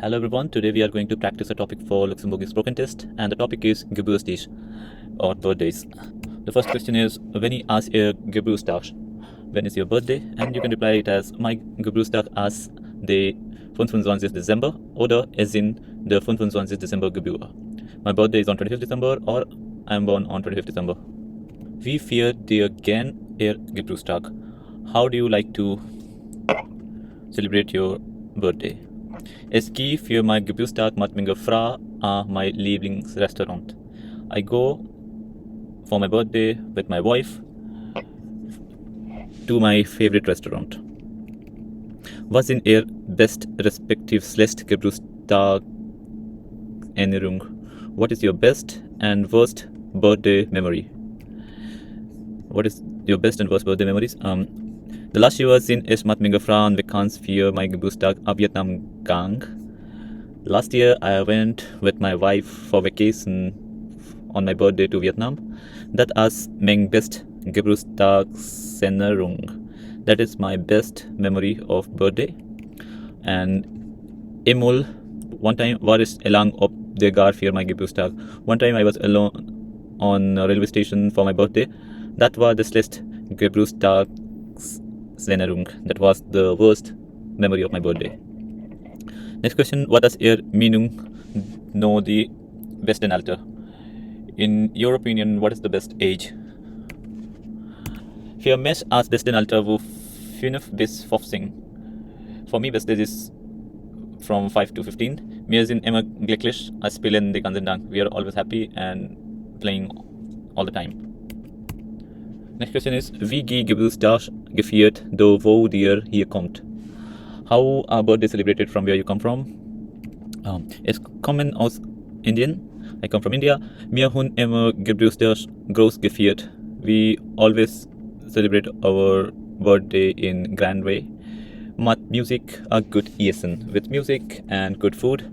Hello everyone, today we are going to practice a topic for Luxembourgish spoken test and the topic is Gebuertsdeeg or birthdays. The first question is Wéini ass Är Gebuertsdag? When is your birthday? And you can reply it as Mäi Gebuertsdag ass de 25 Dezember oder Ech sinn de 25 Dezember gebuer. My birthday is on 25th December or I am born on 25th December. Wéi fiert Dir gär Är Gebuertsdag? How do you like to celebrate your birthday? Ech gi fir mäi Gebuertsdag mat menger Fra a mäi Liiblingsrestaurant. I go for my birthday with my wife to my favorite restaurant. Wat sinn Är bescht respektiv schlecht Gebuertsdagserënnerung? What is your best and worst birthday memory? What is your best and worst birthday memories? Um, de lescht Joer sinn ech mat menger Fra an Vakanz fir mäi Gebuertsdag a Vietnam gaang. Last year I went with my wife for vacation on my birthday to Vietnam. Dat ass meng bescht Gebuertsdagserënnerung. That is my best memory of birthday. And eemol, one time war ech eleng op der Gare fir mäi Gebuertsdag. One time I was alone on a railway station for my birthday. Dat war de schlecht Gebuertsdagserënnerung. That was the worst memory of my birthday. Next question, Wat ass Är Meenung no de beschten Alter? In your opinion, what is the best age? Fir mech ass besten Alter vu 5 bis 15. For me best age is from 5 to 15. Mir sinn ëmmer glécklech a spillen de ganzen Dag. We are always happy and playing all the time. Next question is Wéi gi Gebuertsdeeg gefiert do wou Dir hierkommt? How are birthdays celebrated from where you come from? Um, ech kommen aus Indien. I come from India. Mir hunn ëmmer Gebuertsdeeg grouss gefiert. We always celebrate our birthday in grand way. Mat Musek a gutt Iessen. With music and good food.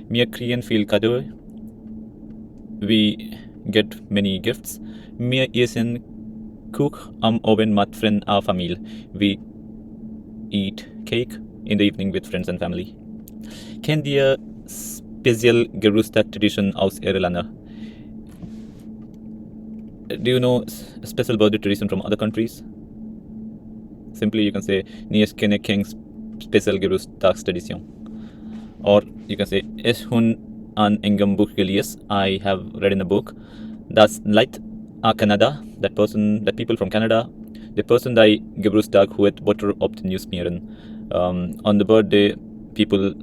Mir kréien vill Cadeaue. We get many gifts. Mir iessen Kuch am Owend mat Frënn a Famill. We eat cake in the evening with friends and family. Kennt Dir speziell Gebuertsdagtradition aus Äre Länner? Do you know a special birthday tradition from other countries? Simply you can say Nee ech kenne keng speziell Gebuertsdagstradition. Or you can say Ech hunn an engem Buch gelies, I have read in a book, dass Leit a Kanada, that person, that people from Canada, de Persoun däi Gebuertsdag huet Botter op d'Nues schmieren. Um, on the birthday people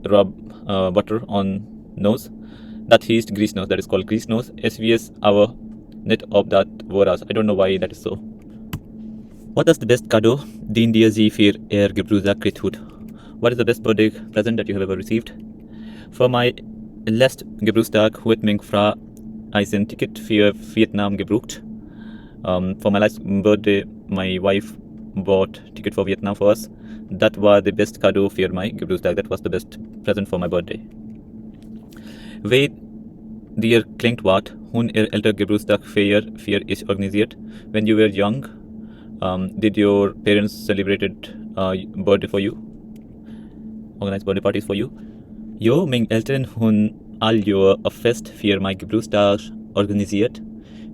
rub uh, butter on nose. Dat heescht Griesnose, that is called Griesnose. Ech weess awer net ob dat wouer ass. I don't know why that is so. Wat ass de bescht Cadeau deen Dir jee fir Är Gebuertsdag kritt hutt? What is the best birthday present that you have ever received? Fir mäi lescht Gebuertsdag huet meng Fra eis en Ticket fir Vietnam gebruckt. Um, for my last birthday my wife bought ticket for Vietnam for us. Dat war de bescht Cadeau fir mäi Gebuertsdag. That was the best present for my birthday. Wéi Dir kleng waart, hunn Är Eltere Gebuertsdagsfeier fir Iech organisiert? When you were young, um, did your parents celebrated uh, birthday for you? Organize birthday parties for you? Jo, meng Elteren hunn all Joer e Fest fir mäi Gebuertsdag organisiert.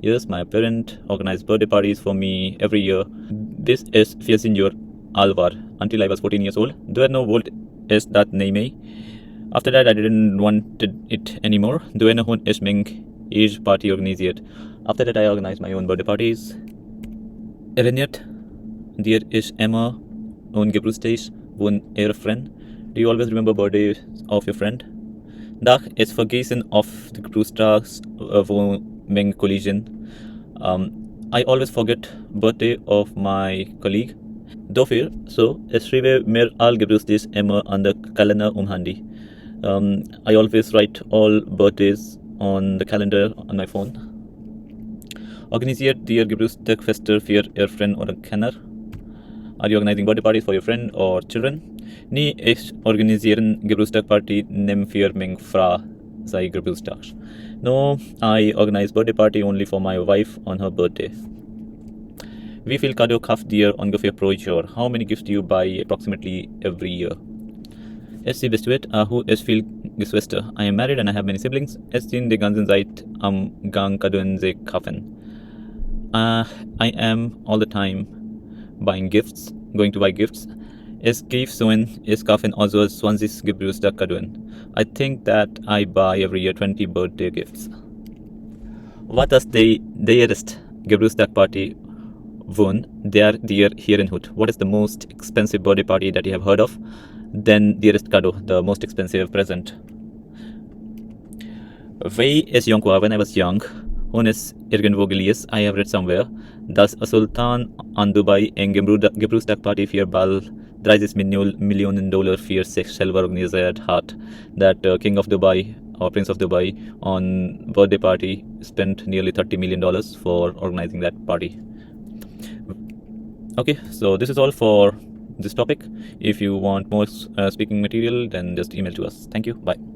Yes, my parent organized birthday parties for me every year. Bis ech 14 Joer al war, until I was 14 years old. Duerno wollt ech dat néi méi. After that I didn't want it anymore. Duerno hunn ech meng eege Party organisiert. After that I organized my own birthday parties. Erënnert Dir Iech ëmmer un Gebuertsdeeg vun Äre Frënn? Do you always remember birthdays of your friend? Dach, ech vergiessen oft Gebuertsdag vu menge Kolleegen. Um, I always forget birthday of my colleague. Dofir, so, ech schreiwe mir all Gebuertsdeeg ëmmer an de Kalenner um Handy. Um, I always write all birthdays on the calendar on my phone. Organisiert Dir Gebuertsdagsfester fir Är Frënn oder Kanner? Are you organizing birthday parties for your friend or children? Nee, ech organisieren Gebuertsdagparty nëmme fir meng Fra säi Gebuertsdag. No, I organize birthday party only for my wife on her birthday. Wéi vill Cadeau kaaft Dir ongeféier pro Joer? How many gifts do you buy approximately every year? Ech si bestuet a hu ech vill Geschwëster. I am married and I have many siblings. Ech sinn de ganzen Zäit am Gaang Kaddoen ze kafen. I am all the time buying gifts, going to buy gifts. Ech géif soen, ech kafen all Joers 20 Gebuertsdagkaddoen. I think that I buy every year 20 birthday gifts. Wat ass déi deierst Gebuertsdagparty vun där Dir héieren hutt? What is the most expensive birthday party that you have heard of? Den deierst Kaddo, the most expensive present. Wéi ech jonk war, when I was young, hunn ech iergendwou gelies, I have read somewhere, dass e Sultan an Dubai eng Gebuertsdagparty fir bal 30 Milliounen Dollar fir sech selwer organiséiert hat, that King of Dubai or Prince of Dubai on birthday party spent nearly 30 million dollars for organizing that party. Okay, so this is all for this topic. If you want more uh, speaking material, then just email to us. Thank you. Bye.